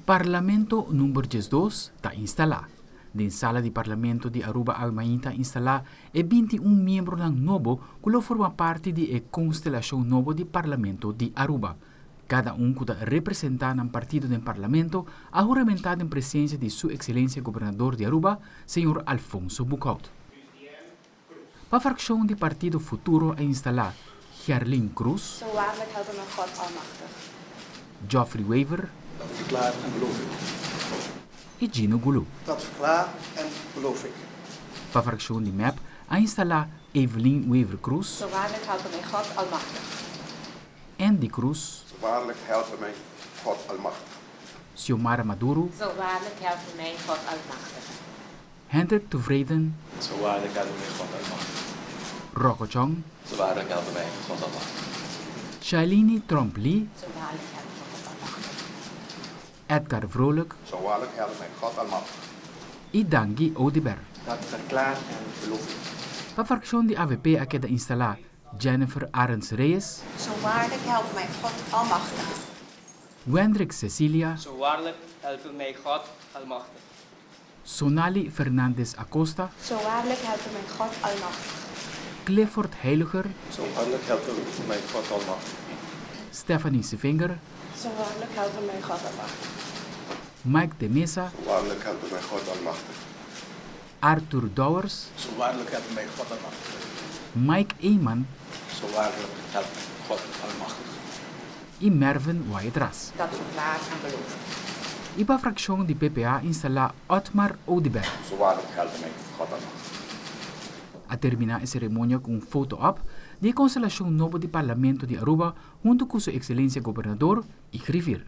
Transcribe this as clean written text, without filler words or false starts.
Parlamento number 12 ta instala. Den sala di Parlamento di Aruba awe mainta a instala e 21 miembronan nobo cu lo forma parti di e constelacion nobo di Parlamento di Aruba. Cada un cu ta representa nan partido den Parlamento a huramenta den presencia di Su Excelencia Gobernador di Aruba, señor Alfonso Boekhoudt. Pa fraccion di partido Futuro a instala Gerlin Croes, Zo waarlijk helpe mij God Almachtig. Geoffrey Wever Dat verklaar en beloof ik. y Gino Goeloe. Dat verklaar en beloof ik. Pa fraccion di MEP a instala Evelyn Wever-Croes, Zo waarlijk helpe mij God Almachtig. Andy Croes, Zo waarlijk helpe mij God Almachtig. Xiomara Maduro, Zo waarlijk helpe mij God Almachtig. Hendrik Tevreden, Zo waarlijk helpe mij God Almachtig. Rocco Chong, Zo waarlijk helpe mij God Almachtig. Shailini Tromp-Lee, Zo waarlijk helpe mij God Almachtig. Edgar Vrolijk Zo waarlijk helpe mij God Almachtig. y Dangui Oduber. Dat verklaar en beloof ik. Pa fraccion di AVP a keda instala Jennifer Arends Reyes, Zo waarlijk helpe mij God Almachtig. Wendrick Cecilia, Zo waarlijk helpe mij God Almachtig. Sonali Fernandez Acosta, Zo waarlijk helpe mij God Almachtig. Clifford Heiliger, Zo waarlijk helpe mij God Almachtig. Stephanie Sevinger, Zo waarlijk helpe mij God Almachtig. Mike de Meza, Zo waarlijk helpe mij God Almachtig. Arthur Dowers, Zo waarlijk helpe mij God Almachtig. Mike Eman Zo waarlijk helpe mij God Almachtig. y Mervin Wyatt-Ras. Dat verklaar en beloof ik. Y pa fraccion di PPA a instala Otmar Oduber. Zo waarlijk helpe mij God Almachtig. A termina e ceremonia cu un foto-op di e constelacion nobo di Parlamento di Aruba hunto cu su excelencia Gobernador y Griffier.